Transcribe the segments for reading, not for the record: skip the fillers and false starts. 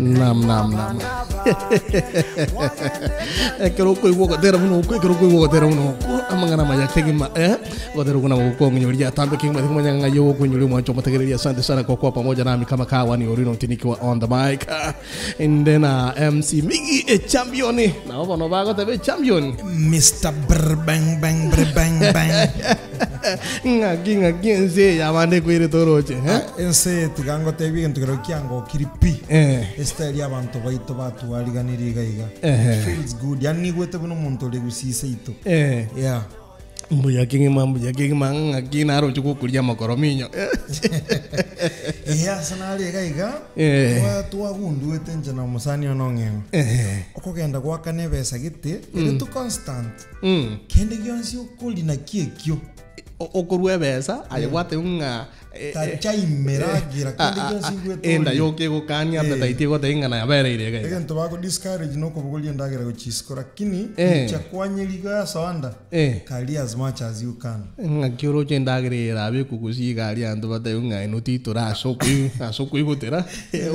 Nam nam nam. Ekero okoigwa ogotera buna okwo, ekero okoigwa ogotera buna okwo, amang'ana amaya kegima eh, ogotera okwo nabo gokong'inyoria atambe kegima tikomanya ng'a ng'ai ogokoinyoria omwancho omotegereria. Asante sana kwa kuwa pamoja nami kama kawa ni Orino Ntinikiwa on the mic. Inde na MC Miggy e champion. Nabo bono bagoteba e champion. Mr. Brr bang bang brr bang bang. Ng'aki ng'aki ense eye abande ekweirete oroche eh? Ah, ense eye tiga ngotebie egento kero kiangokiri pi. Eh. Estyle abanto baito batwariganirie iga iga. Ehe. It feels good. Yaani nigwete buna omonto ore gusii seito. Eh. Yeah. Mbuya kegima mbuya kegima ng'aki naroche gokoria amakorominyo. Ee ase nare iga iga Eh. twa- twagunduete inche na omosani one ong'eng'o. Ehe. Okogenda goakana ebesa gete ere tu constant. Mm. Kende gionsi okori naki ekio. Okorua ebesa aye gwateba ng'a eh, eh, Tachaimera gira kende gionsi igwete enda orie. yoka egokania Eh. appetite egoteba ng'a nabereire iga iga. Egento bako discourage nokobogoria endagera gochia isiko lakini Eh. inche kwanyeriga asoanda Eh. karia as much as you can. Ng'aki oroche endagera eye erabe ekogusia iga aria abanto batebe ng'a inwe titore ase okoi ase okoigotera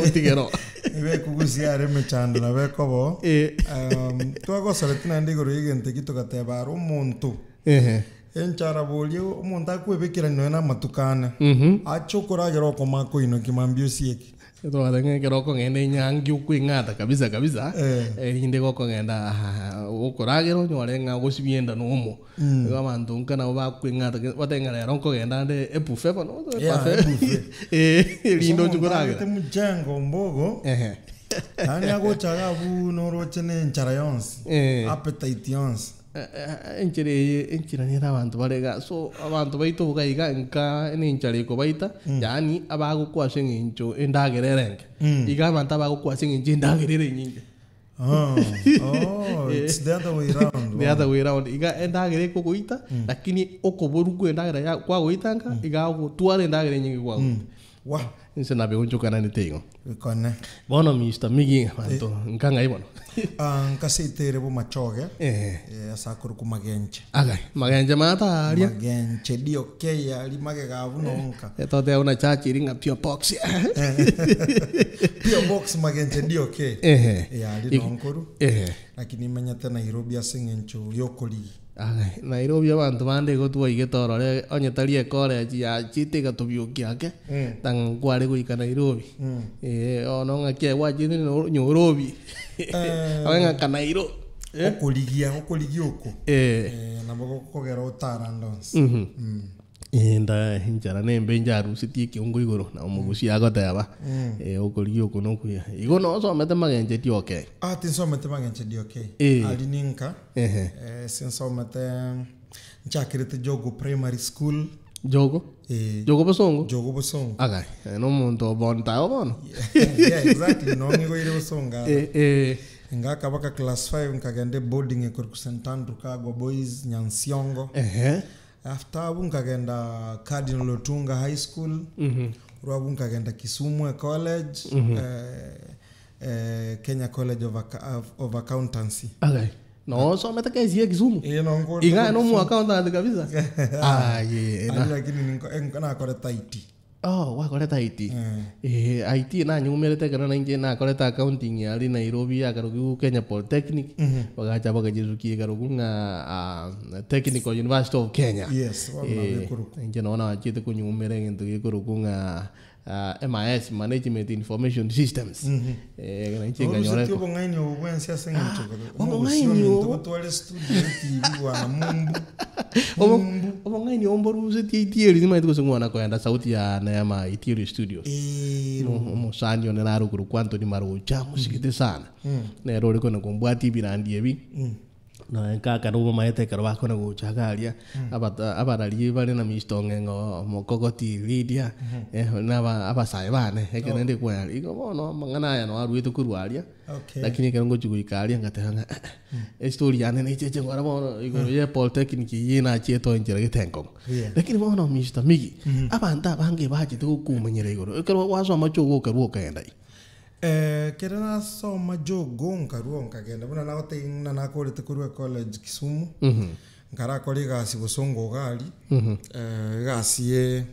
otigere oo. Ebe ekugusia are emechando nabo ekoba oo. Eh. Um, twagosoreti naende igoro y'egento eki togateba are omonto Ehe. enchara boria omonto akwebekerania nonya na amatuko ane Mhm. ache okoragera okoma akoinokia mambia osieke. Tobwate ng'a ekero okogenda enyangi okweng'ata kabisa kabisa, Eh. erinde gokogenda okoragera onyore ng'a ogosibia enda nomo. Igo abanto nka nabo bakweng'ata ke batebe ng'a rero nkogenda nde ebuffet bono, Yeah, ebuffet. ebuffet. Eh, erinde Ase oche omonto koragera. agete mjengo mbogo, Ehe. yaani agocha iga abwo noroche na enchara yonsi, Eh. appetite yonsi. Enchera eye enchera nere abanto bare iga so abanto baito iga iga nka nenchara ekobaita yaani abagokwa ase eng'encho endagera ere enke. Iga abanto abagokwa ase eng'encho endagera ere enyinge. Oh, oh, it's the other way round. The other way round. Iga endagera ekogoita lakini okoborwa kwa endagera ya kwagoita nka iga ogotwara endagera enyinge kwagoita. Wah. Inse nabe gonchokananete igo. Bikone. Bono Mister Miggy abanto nka ng'ai bono? Ah, nkasetere bomachoge Eh. eh, ase akorokwa magenche. Agai, magenche maata aria. Magenche DOK aria magega abwo nonka. Toteba buna church eri ng'a Pure Box. Pure Box Magenche DOK. Ehe. Eh, aria nonkoru. Ehe. Lakini nimenyete Nairobi ase eng'encho yokorigi. Aye, Nairobi abanto bande igo twaigete orore onye tari ecollege yachete egatobiokia ake, tang'a nkware goika Nairobi. Eeh bono ng'aki aye gwachete noro nyorobi, abe ng'a kanairo eh. Okorigia, okorigia oko. Eh. Eh, nabo gokogera otarande onsi. Enda enchara nembe njarusetie ekeongo igoro, na omogusi agoteba, eh, okorigia oko nokuya. Igo nosomete magencho DOK? Ah, tinsomete magencho DOK. Eh. Aria ninka. Ehe. Eh, sinsomete nchakerete Jogo Primary School. Jogo? Eh. Jogo Bosongo? Jogo Bosongo. Agai, eh, nomonto obonta bono. yeah, exactly. No ng'igoire Bosongo. aro. Eh, eh. Ngaka baka class 5 nkagenda boarding ekorokwa St Andrew Kagwa Boys Nyansiongo. Ehe. After abwo nkagenda Cardinal Otunga High School. Korwa abwo nkagenda Kisumu College. Eh, eh, Kenya College of, Acc- of, of Accountancy. Agai. No osomete KCA Kisumu? Eh, no nko- Iga no accountant kabisa. Aye, Ari na. lakini ninko- eh, nakorete IT. Oh, gwakorete IT. Eh, IT nanyumerete ekero nainche nakorete accounting aria Nairobi akarokigwa Kenya Polytechnic. Bagacha bagachesukia ekarokwa ng'a ah, Technical University of Kenya. Yes, bono nabo Eh, ekorokwa. inche nonya nachete konyumera egento gekorokwa ng'a ah, MIS, Management Information Systems. Eh, ekero inche nkanyora Orusetie eko- obong'aini obo bwensi ase eng'encho kore. obong'aini Omogusii ominto obo. gotware studio etibi bwana mumbu. Obo- Mumbu. obong'aini obo mborusetie itieri nimanyete gose ng'wana koenda sauti ya Neema Itieri Studios. Ero. Omosani one nare okorokwa Anthony Marocha mosigete sana. Nere ore kona kombwatia ebirandi ebi. Nonya nkaka nigo bamaete ekero bakona gocha iga aria, abata abararia bare na Mister Ong'eng'o, Omokogoti, Lydia, eh, na aba abasae bane, ekero naende kwaya igo bono amang'ana aya noo aruete korwa aria, Okay. lakini ekero ngochia goika aria ngateba ng'a eh eh, estory yane necheche nkora bono igoro ya polytechnic eyio nachiete oo enchera gete enkong'u. Yeah. Lakini bono Mister Miggy, abanto abange bachete gokumanyera igoro, ekero gwasoma chogo okarwa okagenda i. Ekero nasoma jogo nkarua nkagenda buna nagotebia ng'a nakorete korwa ecollege Kisumu, Nkarakora egasi bosongo iga aria, egasi ye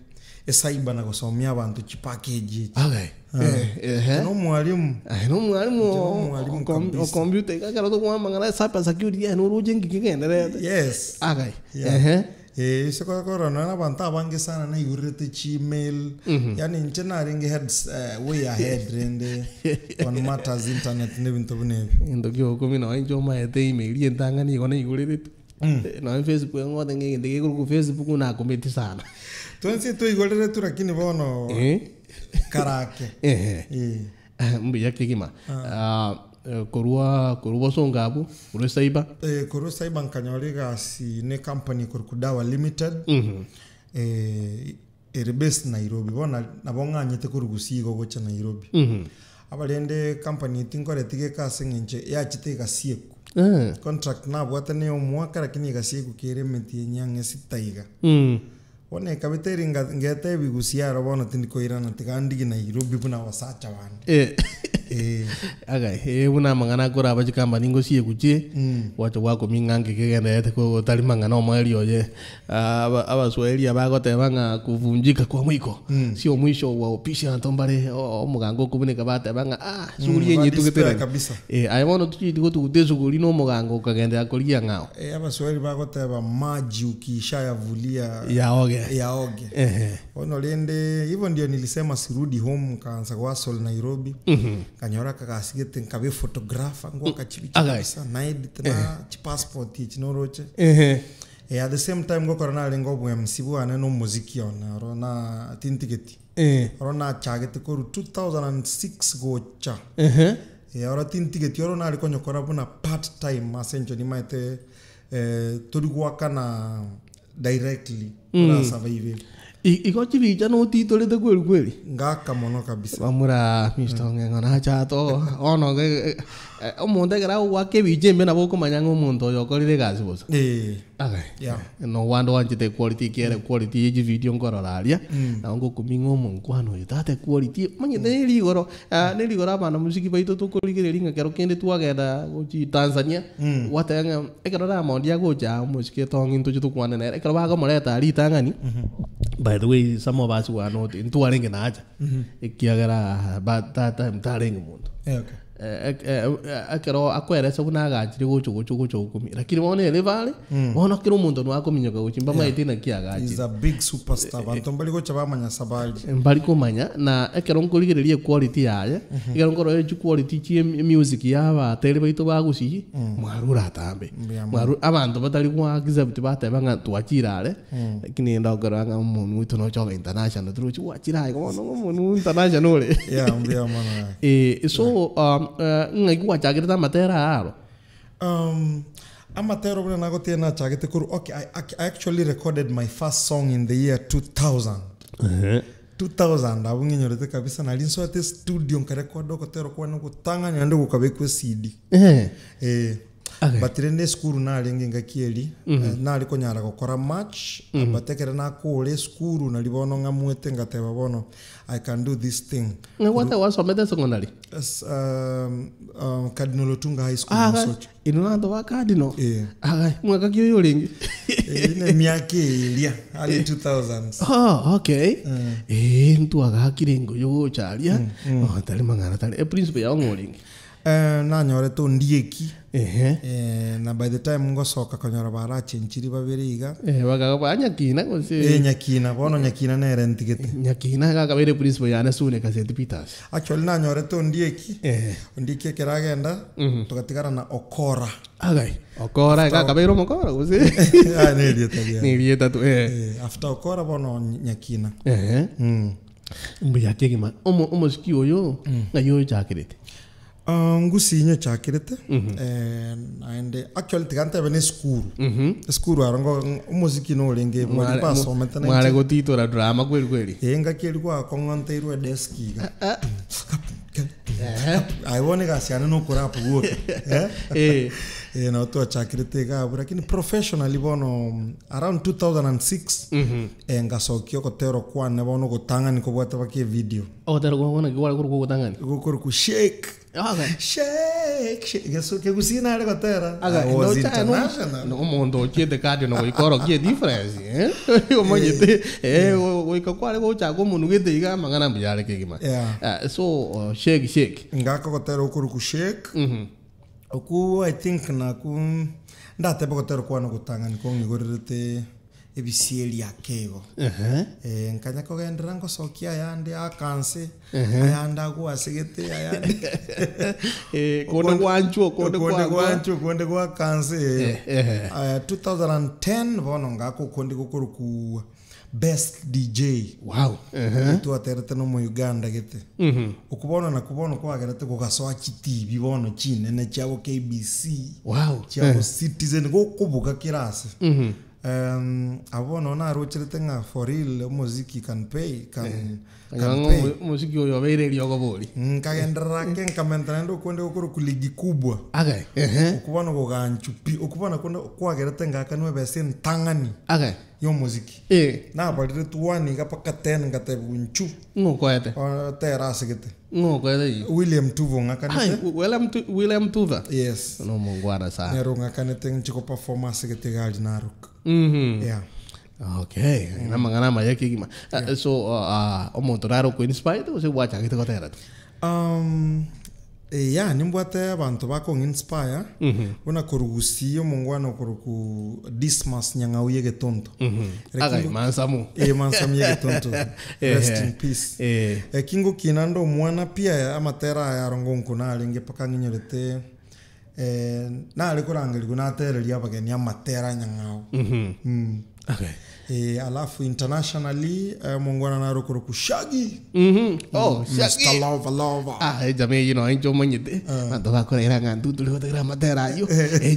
ecyber na gosomia abanto chipackage echi. Okay. Eh, ehe. Na omwalimu. Aye na omwalimu Inche na omwalimu o kabisa. computer iga ekero tokoa amang'ana ya cyber security yaani oroche ng'iki kegendererete. Yes. Agai. Yeah. Ehe. Eh, ase korora nonya na abanto abange sana naigurerete chiemail, yaani inche narenge heads way ahead rende on matters internet na ebinto buna ebio. Egento kia ogokumia nonya inche omaete email entang'ani igo naigoreretwe. Nonya Facebook ngote ng'a egento gekorokwa Facebook nakumeti sana. Twensi twaigoreretwe lakini bono karake. Ehe. Eh. Mbuya kegima. Ah, korwa korwa bosongo abwo, korwa ecyber. Eh, korwa ecyber nkanyora egasi ne company ekorokwa Dawa Limited. Eh, ere based Nairobi. Bono nabo ng'anyete korwa Gusii igo gocha Nairobi. Aba rende company eye tinkoreti geka ase eng'encho yachete egasiekwa. Contract nabwate na eyomwaka lakini egasiekwa kere emetienyi ang'e sita iga. Bono ekabete eri nga- ngeta ebigusia aro bono tindi koirana tiga ndigi Nairobi buna abasacha bande. Eh. Eh. Agai, eh, buna amang'ana akoraba chikambani ngosiekwa chie, gwacha gwakumia ng'a nki kegendererete kotari mang'ana omoerio oye. Ah, aba- abaswahili abagoteba ng'a kuvunjika kwa mwiko sio mwisho wa upishi abanto mbare o- omogango okobuneka bateba ng'a ah, suguri Mm, enye ba despair etugeterani. kabisa. Eh, aye bono tochieti gotuguta esuguri na omogango okagenderera korigia ng'ao. Eh, abaswahili bagoteba maji ukishayavulia Yaoge. yaoge. Ehe. Bono rende hivyo ndio nilisema sirudi home nkaanza kuhustle Nairobi. Nkanyora akagasi gete nkabe photographer ngoaka chibicha Agai. kabisa na edit na chipassport echi noroche. Ehe. Eh, at the same time ngokora narenge obo MC bwane na omoziki one oro na tintigeti. Eh. Oro nachagete korwa 2006 gocha. Ehe. Eh, oro tintigeti oro nare konyokora buna part time ase eng'encho nimaete eh, tori goakana directly ora survive. Igo chibicha notitorete kweri kweri. Ngaka mono kabisa. Bamura Mr. Ong'eng'o nacha to bono omonto ekero agogoaka ebicha embe nabo okomanya ng'a omonto oyo okorire egasi bosa. Eh. Aye. Yeah. Nowande oanchete equality ekiagera equality ye chividio nkorora aria, nabo ngokumia ng'a omonkwano oyo tata equality omanyete na erigoro na erigoro abana mosiki baito tokorigereria ng'a kero kende twagenda gochia Tanzania, gwateba ng'a ekero Diamond agocha aa omosike tong'i ntoche tokwane nere, ekero bakomoreta aria ritang'ani, by the way some of us were not ntwarenge nacha, ekiagera ba that time tarenge monto. Eh, okay. Ekero akoeresa buna agachire gocha gocha gocha gokumia lakini bono ere bare bono kera omonto nigo akominyoka gochia mbamaete naki agachire. He's a big superstar abanto mbari gocha bamanya sabari. Mbari komanya na ekero nkorigereria equality yaye ekero nkorora chiquality chia emusic ya abateri baito ba gusii mwarure atambe Mbuya mono. mwarure abanto batari go accept bateba ng'a twachire are Lakini rende okorora ng'a omonwe oito noche obe international torochi gwachire aye bono ng'a omonwe international ore. Yeah, mbuya mono aye. Eh, so um, eh, ng'aki gwachakerete amatera aya aro? Um, amatero buna nagotiga nachagete korwa okay, I, I actually recorded my first song in the year 2000. 2000 abwo ng'inyorete kabisa nari nsoete studio nkarekoda ogotera kwane ogotang'ani naende gokabekwa ecd. Eh. Eh. Okay. But rende esukuru narenge engaki eria, eh, nare konyara gokora much, but ekero nakora esukuru nari bono ng'amuete ngateba bono I can do this thing. Ng'a gwateba gwasomete secondary? As, um, um, Cardinal Otunga High School Aga, Mosocho. inwe abanto ba Cardinal? Eh. Aga, mwaka ki oyo orenge? Eh, ne emiaka eria, early 2000s. Oh, okay. Eh, ntwagakire engoyo gocha aria. Oh, tari mang'ana tari. Eprinciple yao ng'o orenge? Eh, nanyorete ondieki Ehe. eh, na by the time ngosoka konyora barachenchiri babere iga Eh, bakaba nyakina gose eh, nyakina bono nyakina nere ntigete nyakina iga akabeire principal yane Suneka St Peters. actually nanyorete ondieki Eh. ondieki ekero agenda togatigara na okora Agai. Okora iga akabeire omokora gose Ah, nerieta riaye. nerieta tu eh. Eh, after okora bono nyakina Ehe. mm. Mbuya kegima. Omo omosiki oyo ng'ai oyochakerete? Ah, ngusi inyochakerete eh, naende actually tiga ntebe na esukuru esukuru aro ngo omosiki norenge bari basomete na Mware inche. gotitora drama kweli kweli. Eh, engaki eria gwakong'onteirwe edesk iga Aye bono egasi yane nokorap gwoka eh? Eh. Eh, nabo twachakerete iga abwo lakini professionally bono around 2006 eh, ngasokia ogotera kwane bono ogotang'ani kobwate baka evideo Ogotera kwa bono naki kware korokwa ogotang'ani? gokorokwa shake Okay. shake. Eh, kish- kegusii nare gotera. Aga, I was ndocha no- international. no, omonto ochiete kadi no goika orokie difference eh? Omanyete eh, goika kware gochaka omonwe gete iga amang'ana mbuya are kegima. Yeah. Ah, so shake shake. Ngaka gotera okoruku shake. Oku I think naku ndatebe gotera kwane ogotang'ani kong'igorerete ebisieri ake igo. Ehe. Eh, nkanya kogenderera ngosokia ayande akanse, ayande agwasegete, ayande Eh, konde gwanchwa, konde konde kwangwa. gwanchwa, konde gwakanse. Eh, eh. Aya, 2010 bono ngaka okonde gokoruku best DJ. Wow. Ehe. Twaterete no mu Uganda gete. Oku bono naku bono kwagerete gogasoa chitibi bono chinene chiabo KBC. Wow. Chiabo Citizen gokobuga kera ase. Abo bono narocherete ng'a for real omoziki can pay, can, can pay. Omosiki oyo obeire eriogo bori. Nkagenderera ake nkamenta naende okonde gokorwa ligi kubwa. Ake. Ehe. Oku bono goganchu pi, oku bono konde kwagerete ngakanwa ebesa entang'ani Ake. ya omoziki. Eh, Nabarire 1 iga mpaka 10 ngatebwa nchu. ng'okoete. Tera asegete. Ng'okoete igo. William Tuvo ng'akanete. Ai, William William Tuva. Yes. No mongwana sana. Nero ng'akanete nchi ko perform asegete gari Narok. Yeah. Okay, namang'ana amaya kegima. So omonto nare okoinspired gose gwachagete gotera tu? Yeah, nimbwate abanto bakong'inspire buna korugusia omongwana okoruku Dismas Nyang'au yegetonto. Agai mansamu. Eh, mansamu yegetonto. Rest in peace. Eh. Kingo kinande omwana pia amatera aya arongo nkunarenge mpaka ng'inyorete nare korangerigwa natereria abageni amatera Nyang'au. Okay. Alafu internationally mongwana naro koroku Shaggy. Oh, Shaggy. Mr. Lova Lova. Ah, jamii yino incho manyete. Bantu bakorera ng'a ntuturi gotegira amatera ayo.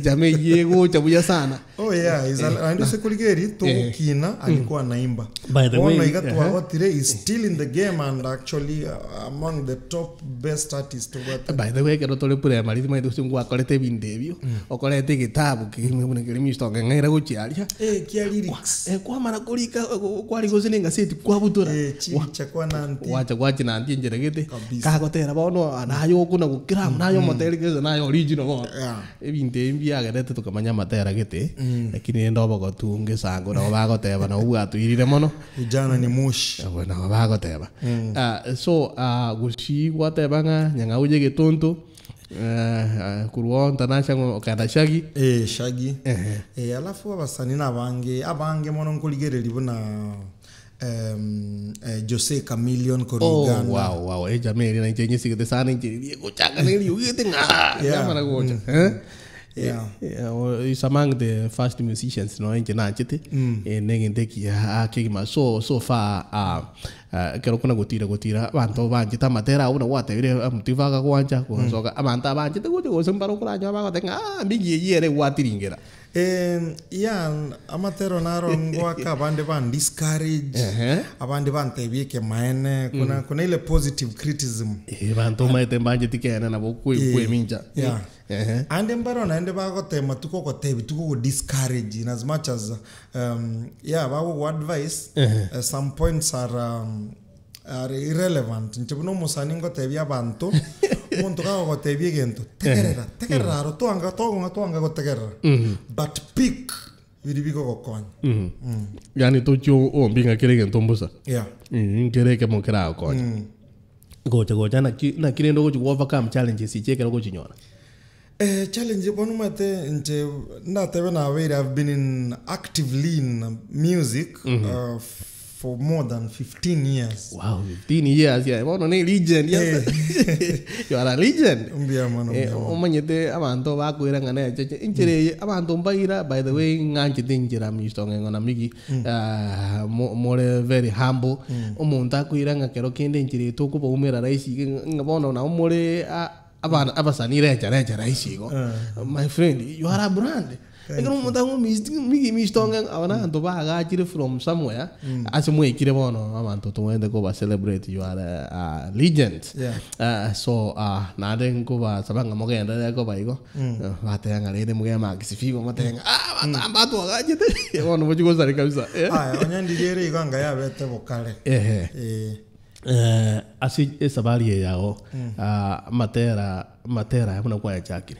Jamii yegocha buya sana. Oh yeah, is a and sekuligeri togokina alikuwa anaimba. By the way, Bono iga twagotire is still in the game and actually among the top best artists of By the way, kero tore primary maitũ ũcio ngwakorete ebinto ebio okorete egetabu kegima buna keri Mr. Ong'eng'aira gochiaria. Kia lyrics. Kwamara korika kwari gose na engaseti kwabutora. Chiri chakwa nanti. Wacha gwachinanti enchera gete. Kabisa. Kagotera bono naye okuna gokira naye omoteri gese naye original bono. Yeah. Ebinto ebi mbiagerete tokamanya amatera gete lakini rende obogotu ngesango nabo bagoteba nabo bwatwirire mono. Ujana ni moshi. Abo nabo bagoteba. So gusi gwateba ng'a Nyang'au ye getonto kurwa international okenda Shaggy. Shaggy. Alafu abasani nabange abange mono nkorigereria buna Jose Chameleone korwa Oh, Uganda. wow, wow. Jamii eri nainche nyesigete sana inche ririe gochaka neri ugete ng'a. Yeah. Yamara gocha. Eh? Yeah. Yeah, well, he's among the first musicians no inche nanchete. Negente kia kegima so so far kero kuna gotira gotira abanto banchete amatera abwo na gwatebire mutibaga gwancha gosoka abanto abanchete gocha gose mbaro koranywa bagotenga ah mingi eywo ere gwatiringera. Yeah, amatero naro ngwaka abande ban discourage, abande bantebie kemaene, kuna ile positive criticism. Banto maete mbancheti kene nabo kwemincha. Yeah. Ande mbaro naende bagotema tuko gotebi tuko go discourage in as much as yeah bago advice some points are irrelevant. Nche buno omosani ngotebia abanto omonto kagogotebia egento tegerera tegerera aro twanga togonga twanga gotegerera but pick biri bigogokonya. Yani tochio ombinga kere egento mbosa. Yeah. Nkere ekemo keragokonya. Gocha gocha naki naki rende ogochi go overcome challenges iche ekero ogochinyora. Challenge bono mate nche ndatebe nabeire I've been in actively in music for more than 15 years. Wow, 15 years yeah. Bono ne legend. Yes. You are a legend. Mbuya mono, mbuya mono. Omanyete abanto bakwira ng'a necheche enchera eye abanto mbaira by the way ng'anchete enchera Mr. Ong'eng'o na Miggy more very humble omonto akwira ng'a kero kende enchera eye tokobaumera rahisi ng'a bono nabo more abana abasani recha recha rahisi igo. My friend, you are a brand. Ekero omonto ang'o Miggy Mr. Ong'eng'o aba na abanto bagachire from somewhere ase mwekire bono abanto tobwenerete koba celebrate you are a legend. Yeah. So naende nkobasaba ng'a mogenderere koba igo bateba ng'a rende mogende Max Figo motebe ng'a ah batamba twagachete bono mochi gosare kabisa. Aya onye ndirie ere igo anga yabete bokare. Ehe. Eh, ase esabari eye yao, ah, amatera amatera aya buna kwayachakire,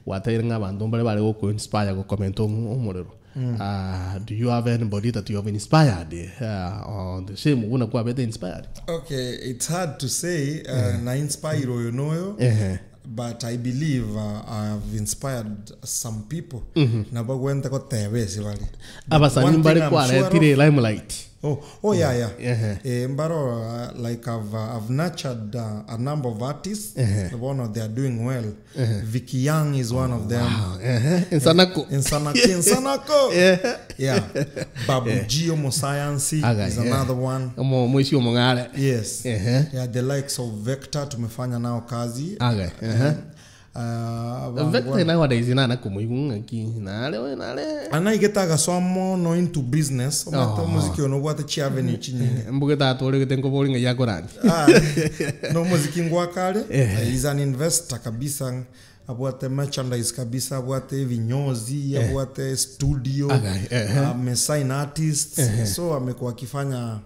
gwateire ng'a abanto mbare bare goko inspire gokomenta omo omorero. Ah, do you have anybody that you have inspired ah, on the same buna kwabete inspired? Okay, it's hard to say uh, na inspire oyo noyo Ehe. but I believe uh, I've inspired some people nabo gwente goteba ase bare. But Abasani one thing mbare I'm sure of- kwaretire limelight. Oh, oh yeah, yeah. Ehe. Eh, Mbaro, uh, like I've, uh, I've nurtured uh, a number of artists. Ehe. One of they are doing well. Vicky Young is one of them. Ehe, Insanako. Insanako. Insanako. Yeah. Babu Gio Mosayansi Aga, is yeah. another one. Omo moisi omong'are. Yes. Ehe. Yeah, the likes of Vector tumefanya nao kazi. Aga, ehe. Uh, Vector nowadays nana kumuigu ng'aki nare we nare anaigetaga somo no into business omate omuziki ono obwate chiavenue chinyinge mbuge tatoregete nkobori ng'a yakorandi Ah, no muziki ngwakare is an investor kabisa abwate merchandise kabisa abwate vinyozi abwate studio Aga, eh, amesign artists so amekuwa akifanya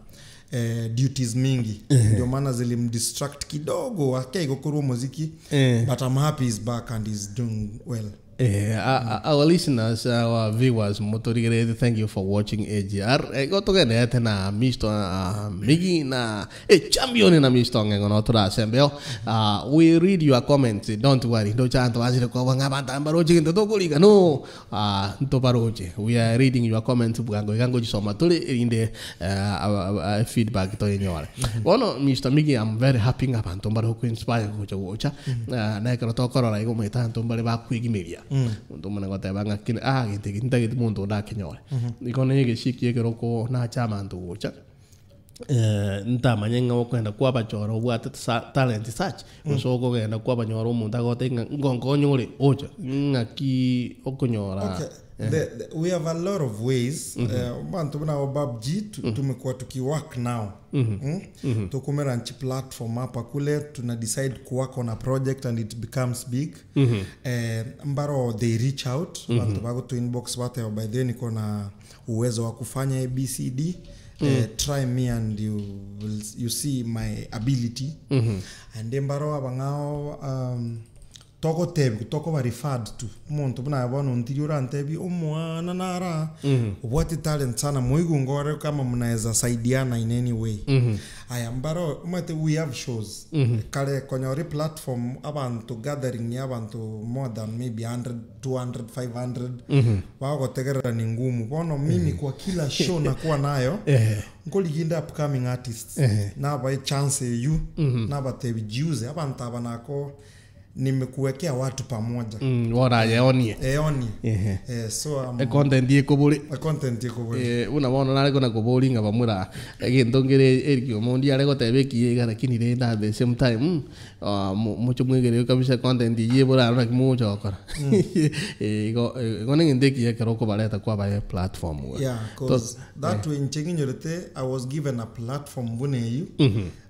eh, duties mingi ndio maana zilimdistract kidogo akeigokorwo muziki Eh. but I'm happy he's back and he's doing well Eh, our listeners, our viewers, motorigerete, thank you for watching AGR. Eh, gotogenete na Mr. Uh, Migi na eh, champion na Mr. Ng'eng'o no turasembeo. Uh, we read your comments, don't worry. Ndo chanto basire kwa ng'a bantu mbaroche kinto tokorika no. Uh, ntobaroche. We are reading your comments bwango igango jisoma tuli inde uh, uh, feedback to yenyore. Bono Mr. Migi I'm very happy ng'a bantu mbaro ku inspire gocha gocha. Uh, na ekero tokorora igo mweta antu mbare bakwigimeria mundu omone goteba ng'a kine ah ginte ginte ntagete mundu ndakenyore igo na egeshiki ekero ko nacha abanto gocha eh, ntamanye ng'a okoenda kwabachora obwate sa- talent search gose okogenda kwabanyora omonto agote ng'a ngonkonyore ocha ng'aki okonyora Okay. The, the, we have a lot of ways mm-hmm. uh, bantu buna babg tu, mm-hmm. tumekuwa tukiwork now mm-hmm. mm? tukumera nchi platform hapa kule tuna decide kuwork on a project and it becomes big mm-hmm. eh, mbaro they reach out mm-hmm. bantu bako tu inbox bateo by then niko na uwezo wa kufanya abcd mm. eh, try me and you will, you see my ability mm-hmm. and then mbaro abang'ao um, togotebi tokoba referred to omonto buna bono ntiri orantebi omwana nara obwate talent sana moigunga ore kama mnaweza saidiana in any way aya mbaro omanyete we have shows kare konyora platform abantu gathering ya abantu more than maybe 100 200 500 bagotegerera ni ngumu bono mimi kwa kila show nakuwa nayo nkoliginda upcoming artists nabae chance eyu nabatebi jiuze abantu aba nako nimekuwekea watu pamoja Mm, worayeonie eoni Ehe. eh, so um, econtent ekobore a content iko Eh, buna bono nare kona kobori ng'a bamura egento nkere Eric Omondi are goteba ekiya lakini rende at the same time mm, ah, mocho mwegereu kabisa content eye boraro naki mogocha gokora Eh, igo eh, igo na egento ekiya ekero okobareta kwabae platform we. yeah cause that way nchenginyorete i was given a platform buna eyu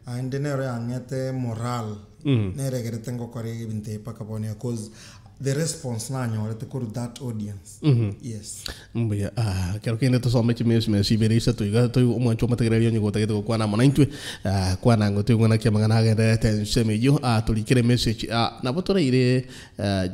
and nero yang'ete moral neregerete ngokora ebinto epaka bono cause the response nanyorete kuru that audience yes mbuya ah, kero kende tusome chimesi ibere isato iga toi omwancho omotegereria onye gotagete gokwana amo naintwe ah, kwana ngo toigwana ki amang'ana agenderete ensemo eywo ah, torikere message ah, nabo toraire ah,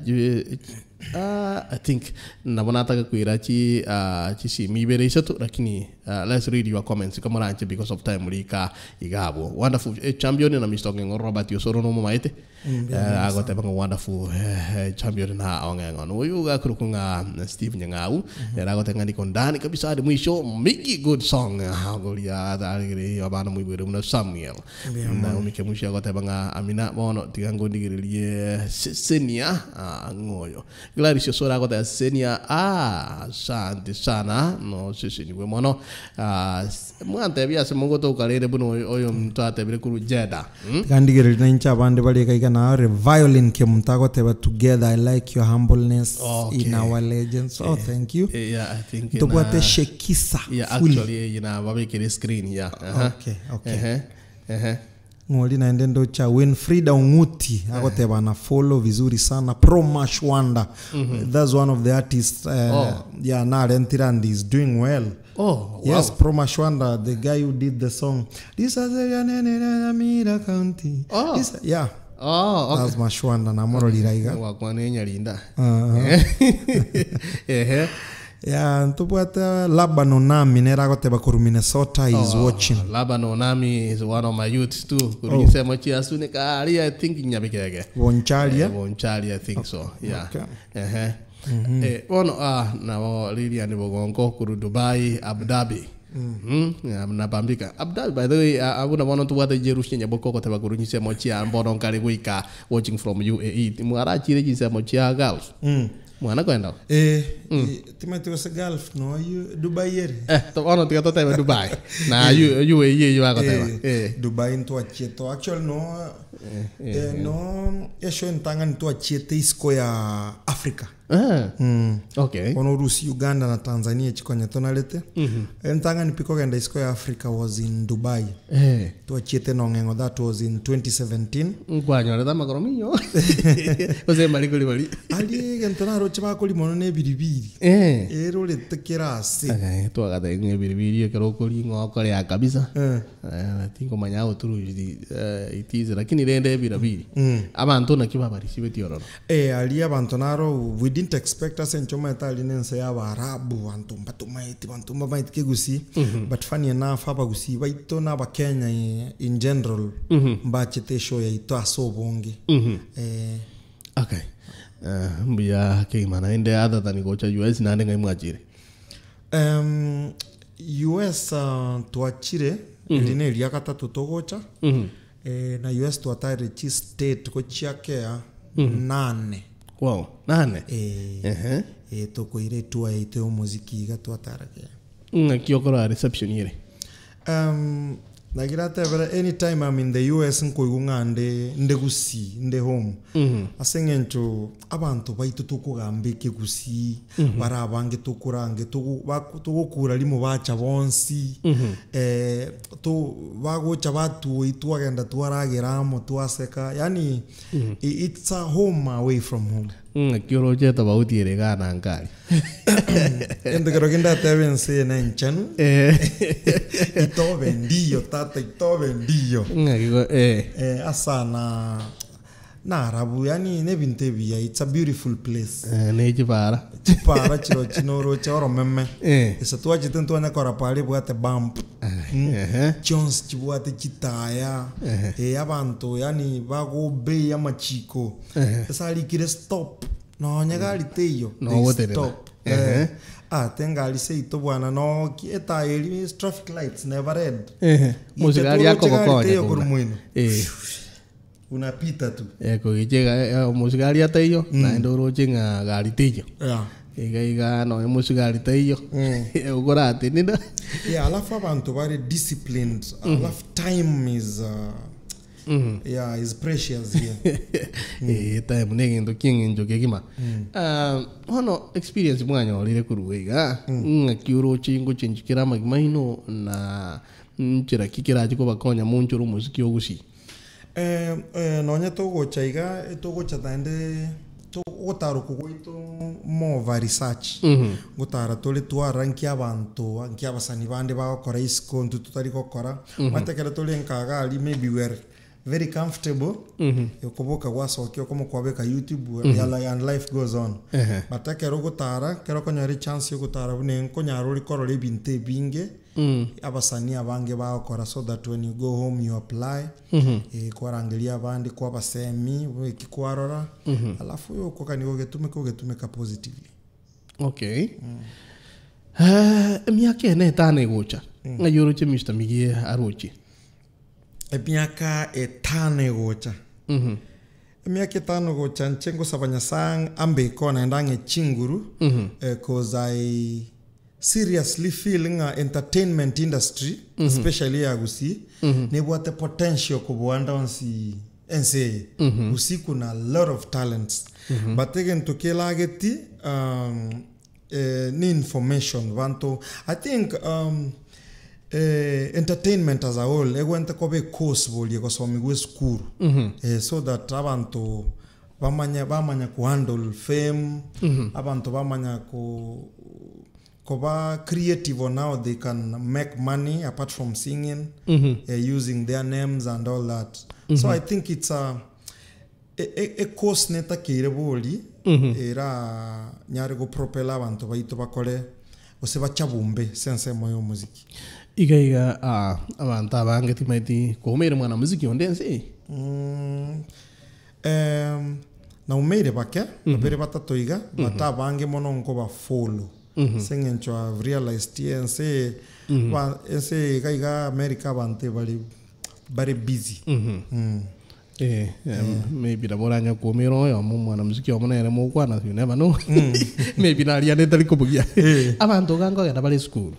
ah, I think nabo nataka kwira chi ah, chisimi ibere isato lakini uh, let's read your comments kamoranche because of time rika igabo wonderful eh, champion na Mr. Ong'eng'o Robert Osoro no momaete eh, agoteba ng'a wonderful eh, eh, champion na Ong'eng'o no gakuruku ng'a Steve Nyang'au era agotenga niko ndani kabisa hadi mwisho Migi good song agoria athagire abana muibwire muno Samuel na umike mwisho agoteba ng'a amina bono tiga ngondigiririe senia ah, ng'oyo Gladys Osoro agoteba senia ah asante sana no sisi niwe mono ah, mwantebia ase mogotokarere buno oyo oyo muntu atebire kuru Jeddah hmm? tikandigereria na inche abande barika naore violin kemutagoteba together i like your humbleness Okay. in our legends oh thank you Eh, yeah, I think tobwate na- shekisa yeah, fully. actually you know babikire screen yeah uh-huh. okay okay uh-huh. Uh-huh. ng'oli naende ndocha winfrida ung'uti agoteba na follow vizuri sana pro mash wonder that's one of the artists uh, Oh. yeah narentire and is doing well. Oh, wow. Yes, Pro Mashwanda, the guy who did the song. Risase riane na Nyamira County. Oh. Yeah. Oh, okay. That's Mashwanda namororira iga. Gwakwana enyarinda. Uh-huh. Ehe. Yeah, ntobwate Laban Onami nere agoteba korwa Minnesota is watching. Laban Onami is one of my youths too. Kuru oh. chia Sunika ari I think Nyabikege. Boncharia. Bonchari I think so. Yeah. Okay. Ehe. Eh, bono ah nabo Lilian Bogonko kuru Dubai Abu Dhabi. Mm. Yeah, nabambika Abu Dhabi by the way abuna bono tubwate Jerusalem nyaboko goteba kuru nyisemo chia mbono nkare goika watching from UAE. Mwarachire chisemo chia Gulf. Mwana kwenda. Eh, timati gose Gulf no you Dubai ere. Eh, bono tiga totebe Dubai. Na UAE yagoteba. Eh. Dubai ntwachiete actually no eh, no esho entang'ani twachiete isiko ya Africa. Ah. Okay. Ono Urusi, Uganda na Tanzania chikonya tonarete. Entang'ani pi kogenda isiko ya Africa was in Dubai. Eh. Twachiete nong'eng'o that was in 2017. Nkwanyorete amakoro minyo. Gose mari kori bari. Ali gento naroche bakori mono na ebiribiri. Eh. Erorete kerase. Okay, twagata ng'e biribiri ekero okori ng'okorea kabisa. Eh. Eh, tingomanya goturu it is lakini rende ebirabiri. Abanto naki babarisibetie ororo. Eh, ali abanto naro we didn't expect ase enchoma etari na ense ya abarabu banto mbatomaeti banto mbamaeti kegusi but funny enough abagusi baito na abakenya in general mbachete eshow yaito ase obonge. Eh, Okay. Mbuya kegima naende other than gocha US naende ng'ai mwachire. US twachire eri na eria gatatu togocha. Na US twatare chi state gochiakea nane. Wow, nane. Eh, Ehe. tokoira etua yaito ya omoziki iga twatarakea. Ng'aki okora reception ere. Nagira tebera anytime I'm in the US nkoigwa ng'a nde nde gusii nde home. Ase eng'encho abanto baito tokogamba ekegusii bare abange tokorange togokura rimo bacha bonsi to bagocha batuoi twagenda twaragera amo twaseka yani it's a home away from home. Ng'aki oroche tofauti ere iga na nkari. Ento kero kende atebe ense eye enchenu Eh. itobe ndiyo tata itobe ndiyo. Ng'aki go eh. Eh, asa na na arabu yani nebinto ebiya it's a beautiful place. Eh, ne chibara. Chipara chiro chinoroche oromeme. Eh. Esa twachete ntwanya kora pare bwate bump. Ehe. Chionsi chibwate chitaya. Eh, abanto yani bagobey amachiko. Esa arikire stop. Nonya gari teiyo. No They gotenena. stop. Eh. Ah, tengari seito bwana no etaya eri traffic lights never red. Ehe. Mosigari Itwe toroche gari akogokonya teiyo kouna. korwa moino. Eh. Unapita tu. Eh, kogichega omosigari ataiyo naende oroche ng'a gari teiyo. Yeah. Iga iga nonya omosigari taiyo. Okoratenena. Yeah, alafu abantu bari disciplined. Alafu time is yeah, is precious here. Eh, time negento kieng'encho kegima. Ah, bono experience mwanyorire korwa iga ng'aki oroche ngochenchikera amagima aino na nchera ki kerache kobakonya monchore omosiki ogusii. Eh, eh, nonya togocha iga togocha naende ogotaroka gwaito more of a research. Gotara tore twara nki abanto nki abasani bande bagokora isiko intwe totari gokora. Omanyete ekero tore nkaga aria maybe we are very comfortable okoboka gwasokia okomo kwabeka YouTube yeah, and life goes on. But ekero ogotara ekero okonyora echance ya ogotara buna nkonyara ore korora ebinto ebinge abasani abange bagokora so that when you go home you apply. Kwarangeria abande kwabasemi eki kwarora alafu oyo okoka nigo ogetumeka ogetumeka positively. Okay. Emiaka ene etano egocha ng'ai oroche Mr. Miggy aroche. Emiaka etano egocha. Emiaka etano gocha nche ngosaba Nyasaye ambeko naende ang'e chinguru cause I seriously feel ng'a entertainment industry especially ya Gusii nebwate potential koboanda onsi ense eye. Gusii kuna a lot of talents but egento kelageti ni information banto I think entertainment as a whole egwente koba ecourse boria gosomigwa esukuru so that abanto bamanya bamanya kuhandle fame abantu bamanya ku Koba creative on how they can make money apart from singing using their names and all that. So I think it's a e course netakeire bori era nyare go propel abanto baito bakore gose bachabumbe ase ensemo ya omoziki. Iga iga abanto abange timaeti koumeire mwana muziki onde ense eye? Naumeire bake, babere batato iga, but abange mono nkoba follow. Ase eng'encho I've realized ense eye, ba- ense eye iga iga America abanto ebare bare busy. Eh, maybe nabo oranye koumera oyomo omwanamuziki omo nere mogokwana you never know. Maybe naria ande tari kobugia. Abanto iga nkogenda bare esukuru,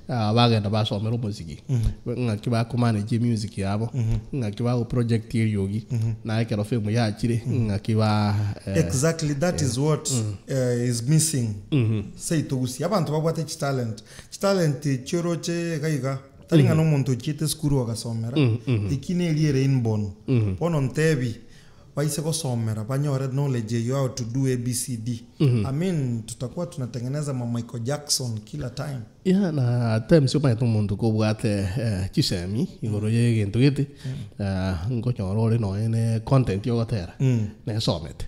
ah, bagenda basomera omosiki, ng'aki bakomanage emusic yabo, ng'aki bagoproject eriogi, na ekero fame yachire, ng'aki ba eh, Exactly that is what is missing seito gusii. Abanto babwate chitalent, chitalent echio oroche iga iga, tari ng'a na omonto ochiete esukuru agasomera, eki neri ere inborn. Bono ntebi, baise gosomera banyore knowledge eyio how to do ABCD. I mean tutakuwa tunatengeneza ma Michael Jackson kila time. Yeah, na at times omanyete omonto kobwate chisemi igoro ya egento gete, nkonyora ore nonye ne content ogotera, nesomete.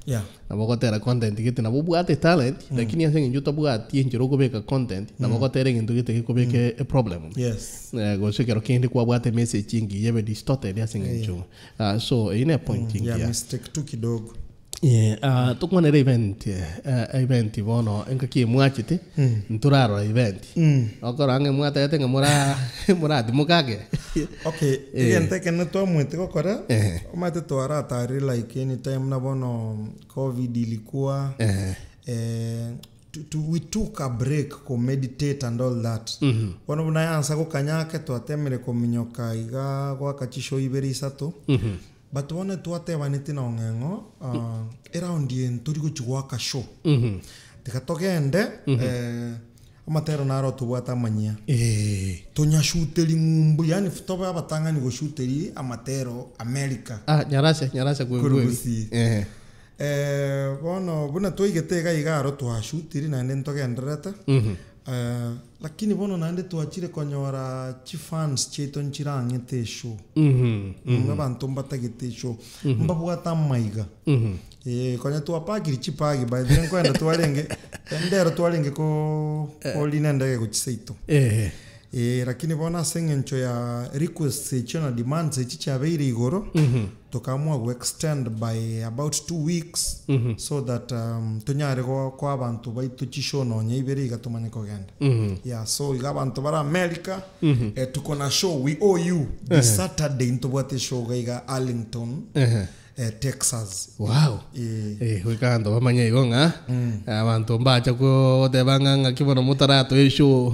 Nabo ogotera content gete nabo obwate etalent, lakini ase eng'encho otabwati enchera okobeka content, nabo ogotera egento gete gekobeka eproblem. Gose ekero kende kwabwate emessage engiya ebe distorted ase eng'encho so eyio ne point engiya. Yeah, mistake tu kidogo. Tokwanere event event bono engaki emwachete ntorarora event okorora ng'a mwatebete ng'a mora moratimoke ake. Okay, egento ekenene twamwete gokora, omanyete twaratarire like any time na bono covid ilikuwa, we took a break ko meditate and all that. Bono buna yansa gokanya ake twatemire kominyoka iga goaka chishow ibere isato. But bono twatebaneti na ong'eng'o eround eye ntori gochia goaka show. Tiga togende amatero naro tobwate amanyia. Tonyashuteri ng'umbu yaani tobe abatang'ani goshuteri amatero America. Ah, nyarase, nyarase Korwa kweli. Gusii. Bono buna twaigete iga iga aro twashutiri naende ntogendererete. Lakini bono naende twachire konyora chifans chiaito nchirang'ete eshow. Abanto mbatagete eshow. Mbabwate amaiga. Konya twapakiri chibagi by the way nkoenda twarenge, ndero twarenge ko korina endege gochia seito. Lakini bono ase eng'encho ya requests echio na demands echi chiabeire igoro, tokaamua go extend by about 2 weeks so that tonyare koa abanto baito chishow nonya ibere iga tomanye kogenda. Yeah, so iga abanto bare America, tuko na show, we owe you this Saturday ntobwate eshow iga iga Arlington, Texas. Wow. Goika abanto bamanye igo ng'a abanto mbacha goteba ng'a ng'aki bono motaratoa eshow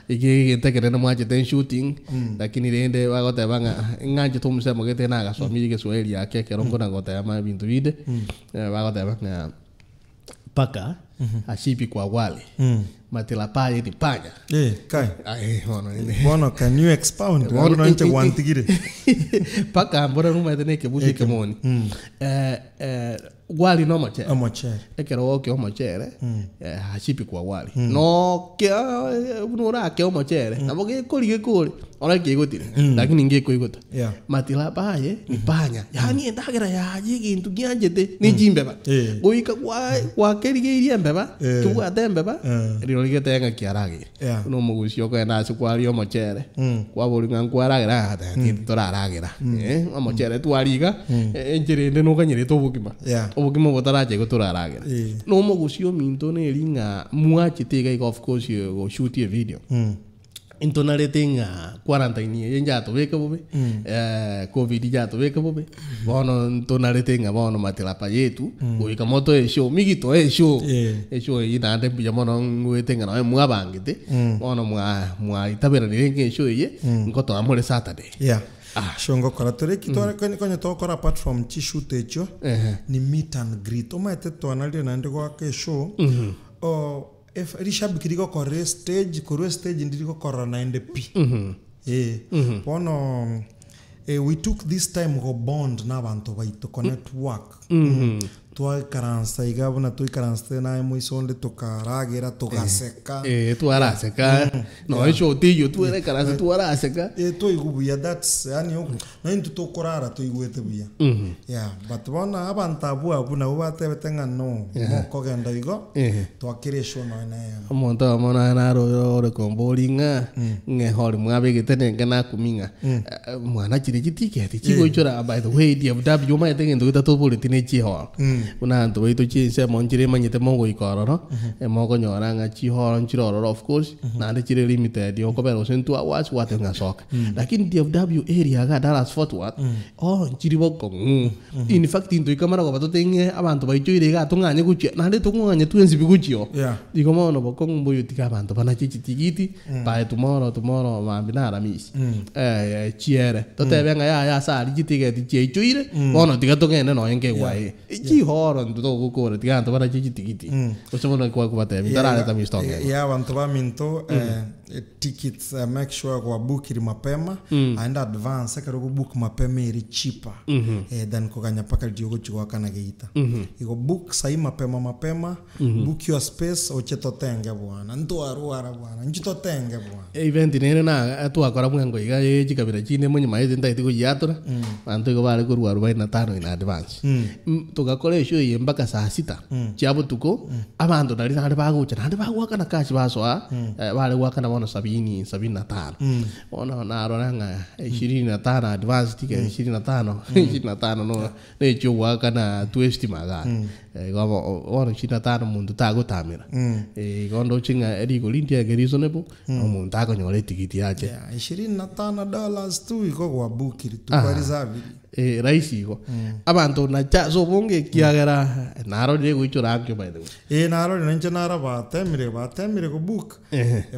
eki egento ekenene mwachete shooting lakini rende bagoteba ng'a ng'anchete omosemo gete nagasomire egeswahili ake ekero nkona goteba ebinto binde bagoteba ng'a paka ashibi kwa wali matila paye ni panya. Kai. Aye, bono rende. Bono can you expound? Bono- Bono inche gwantigire. Paka mbora numaete na ekebusi ekemoni. Wali na omochere. Omochere. Ekero gokia omochere, hashibi kwa wali. Nokia buna orake omochere, nabo gekori gekore, ore keigotire, lakini ngekoigota. Matila paye ni panya. Yaani endagera yaye egento gianchete ne chimbeba. Goika gwakerigeirie embeba, kebwate embeba, rirorio getebe ng'a kiarageire. Buna omogusi okogenda ase kwaria omochere, kwaboria ng'a nkwaragera, agateba tindi toraragera. Omochere twaria iga, enchera ende nokanyerete obogima. Obogima obo taracha igo toraragera. Na omogusi ominto neri ng'a mwachete iga iga of course goshoot evideo. Intonarete ng'a quarantine eye njatobeke bobe, covid njatobeke bobe, bono ntonarete ng'a bono matilapa yetu, goika motoe eshow, migitoe eshow, eshow eyio naende mbuya mono ng'wete ng'a nonye mwabangete, bono mwa mwaitaberanire ng'a eshow eye, nkotoa more Saturday. Yeah. Show ngokora tore eki tware konye konye togokora apart from chishoot echio, ni meet and greet. Omanyete twanarire naende goaka eshow, If rishabiki rigokorera estage, korwa estage ndiri gokorora naende pi. Eh, bono eh, we took this time go bond na abanto baito, ko network. Twaikaransa iga buna twaikaransete naye moiso onde tokaragera togaseka. Eh, twaraseka nonya eshoti eyio twaikaransa twaraseka. Eh, twaigwa buya that's yaani nonya intwe tokorara toigwete buya. Yeah, but bono abanto abwo abwo nabwo batebete ng'a no, mokogenda igo, twakera eshow nonya na eyemo. Omonto oyomo naye naro ore komboria ng'a ng'a ehori mwabegete nenge nakumia ng'a mwana chiria chitiketi chigoichora by the way DFW omanyete egento getatoboreti ne chihoro buna abanto baito chinsemo nchire emanyete mogoika ororo mokonyora ng'a chihoro nchire ororo of course naende chire limited okobera gose in 2 hours gwateba ng'a soka lakini DFW area iga Dallas Fort Worth oh nchiri bokong'u in fact intwe ikamara koba toteng'e abanto baichoire iga tong'anye gochia naende tokong'anya twensi pi gochia oo igo bono bokong'u mboyo tiga abanto banache chitigiti by tomorrow tomorrow mambia na aramisi chiere totebe ng'a yaya ase aria chitigeti chiaichoire bono tiga togende nonya nkegwa eye chihoro intwe togokora tiga abanto banache chitigiti gose bono kwakobatebia ntarareta mr Ong'eng'o. Yeah, abanto baminto tickets make sure kwabukiri mapema aende advance ekero okobook mapema ere cheaper than koganya mpaka riria ogochia goakana geita. Igo book sahi mapema mapema book your space oche totenge bwana ntwarwara bwana inchu totenge bwana. Event nere na twakora bwango iga ye chikabira chinde monyuma eye tintagete koyiatora, abanto igo bare korwa 45 in advance. Togakora eshow eye mpaka saa sita chia botuko, abanto nari naende bagocha naende bagoakana cash basoa, bare goakana bono sabini, sabini na tano. Bono narora ng'a ishirini na tano advance ticket ishirini na tano, ishirini na tano no nechia ogoakana twestima igaa. Igo bono ishirini na tano monto tagotamera. Igo ndoche ng'a rigori ndiaye reasonable, omonto akonyora etigiti yache. Yeah, ishirini na tano dollars tu igo gwabukiri tukwarisabiri. Eh, rahisi igo. Abanto nacha ase obonge ekiagera narorire egoichora ankio by the way. Eh, narorire nainche naro batemire batemire kobook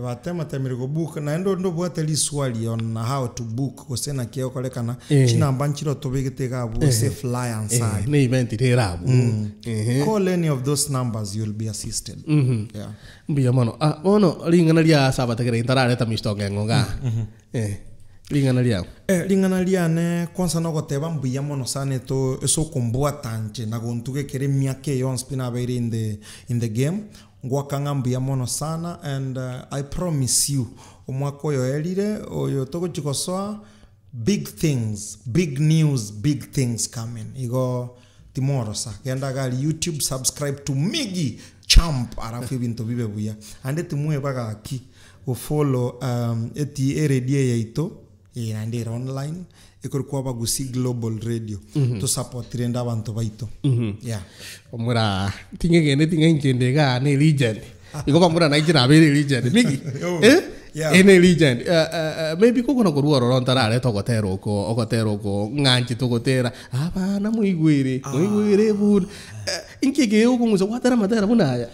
batema temire kobook naende onde obwate riswali on how to book gose naki egokorekana chinamba nchire tobegete iga abwo gose flyer inside. Ne event rero abwo. Call any of those numbers you'll be assisted. Yeah. Mbuya mono. Ah, bono ring'ana ria ase abategereri ntarareta Mr. Ong'eng'o igaa. Eh, ring'ana riao. Eh, ring'ana riane kwanza nogoteba mbuya mono sana eto ase okombwata inche na gontuga ekero emiaka eye yonsi pi nabeire in the in the game, ngoaka ng'a mbuya mono sana and I promise you omwaka oyo oerire oyo togochia gosoa big things, big news, big things coming igo timorosa genda iga aria YouTube subscribe to Miggy Champ alafu ebinto bibe buya naende timweba gaki gofollow eti eredio eye yaito eye naende ere online ekorokwa Abagusii Global Radio tosupport rende abanto baito yeah. Omura ting'egeneti ng'a inche inde igaa ne legend. Igo bamura nainche nabeire legend. Miggy eh? Yeah. Ere ne legend. Maybe kogona korwa ororo ntarareta ogotera oko ogotera oko ng'anchete ogotera abana moigwere moigwere buna inki eke okong'usa gwatera amatera buna aya?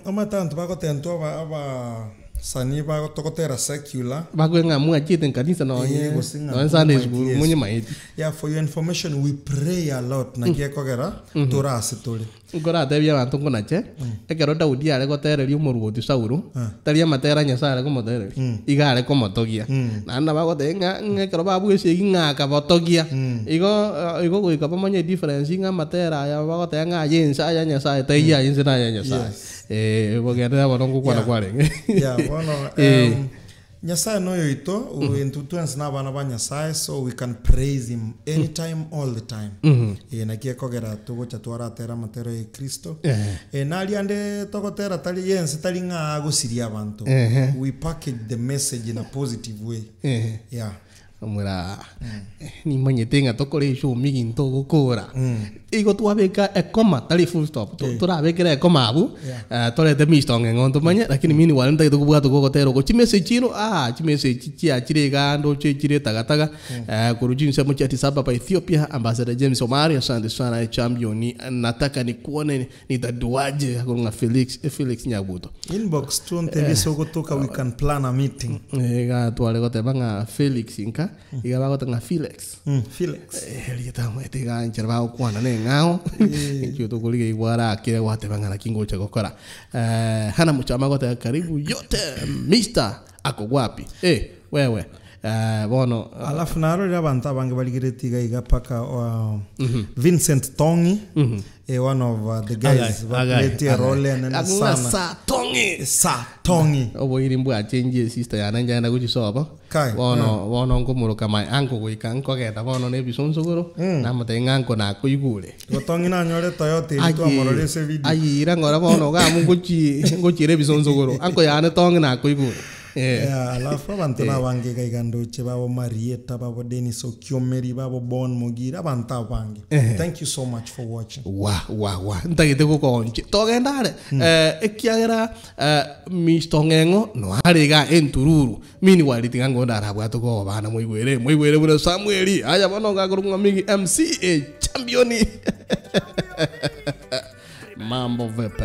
Omanyete abanto bagotentwa aba abasanii bago togotera secular. Bakwe ng'a mwachete nkanisa nonye gose ng'a nonye Sunday school Yesu. monyemaeti. Yeah, for your information we pray a lot naki ekogera tore ase tore. Nkoratebie abanto nkonache, ekero Daudi are gotereria omorwoti Saulo, tari amatera a Nyasae are komotereria, iga are komotogia. Naende nabo agotebia ng'a ng'a ekero babua esegi ng'a akabotogia. Igo igo goika bamanye edifference ng'a amatera aya bagoteba ng'a aye ense aya Nyasae taiyo aye ense naye Nyasae. Yes. Bogenderera bono ngokwana Yeah. kwarenge. Yeah, bono Nyasae noyo oito, intwe twensi nabana ba Nyasae, so we can praise him anytime all the time. Eh, naki ekogera togocha twaratera amatero ya Kristo. Eh, naria ande togotera tari yense tari ng'a agosiria abanto. We package the message in a positive way. Yeah. Omura nimanyete ng'a tokore eshow minto ogokora. Igo twabeka ekoma tari full stop torabekere ekoma abwo torete Mr Ong'eng'o ntomanye lakini meanwhile ntagete kobwata gogotera oko chimessage chino aah chimessage chiachire igaa ndoche chire tagataga korwa chinsemo chia Addis Ababa Ethiopia Ambassador James Omari asante sana champion nataka nikuone nitaduaje akorwa ng'a Felix Felix Nyabuto. Inbox tu ontebie ase ogotoka we can plan a meeting. Iga tware goteba ng'a Felix nka iga bagoteba ng'a Felix. Felix. Erieta omanyete iga inchera bagokwana na eng'ao ekio tokorigia igo arakire gwateba ng'a naki ngocha gokora. Hannah Muchama agoteba karibu yote Mister ako wapi? Eh wewe. Eh, bono Alafu narorire abanto abange barigeretie iga iga mpaka uh, Vincent Tongi eh, one of uh, the guys baplayete role enene sana sa tongi sa Tongi oboiri mbwachenjie sister yane njaenda gochisobo Kai, bono bono nkomoroka my uncle goika nkogenda bono na ebisonsogoro namotebia ng'a uncle nakoigure Igo Tongi nanyore Toyota eri twamorora ase video ayira ng'ora bono iga ngochi ngochiera ebisonsogoro uncle yane Tongi nakoigure Eh. Yeah, alafu abanto nabange iga iga ndoche babo Marieta babo Dennis Okiomeri babo Bon Mogire abanto abange thank you so much for watching Wa wa wa ntagete gokonchia togenda are eh, ekiagera eh, Mr Ong'eng'o noare iga entururu meanwhile tiga ngonde arabwate kobana moigwere moigwere buna Samueli aya bono gakorokwa ng'a Migi MC champion mambo vipi?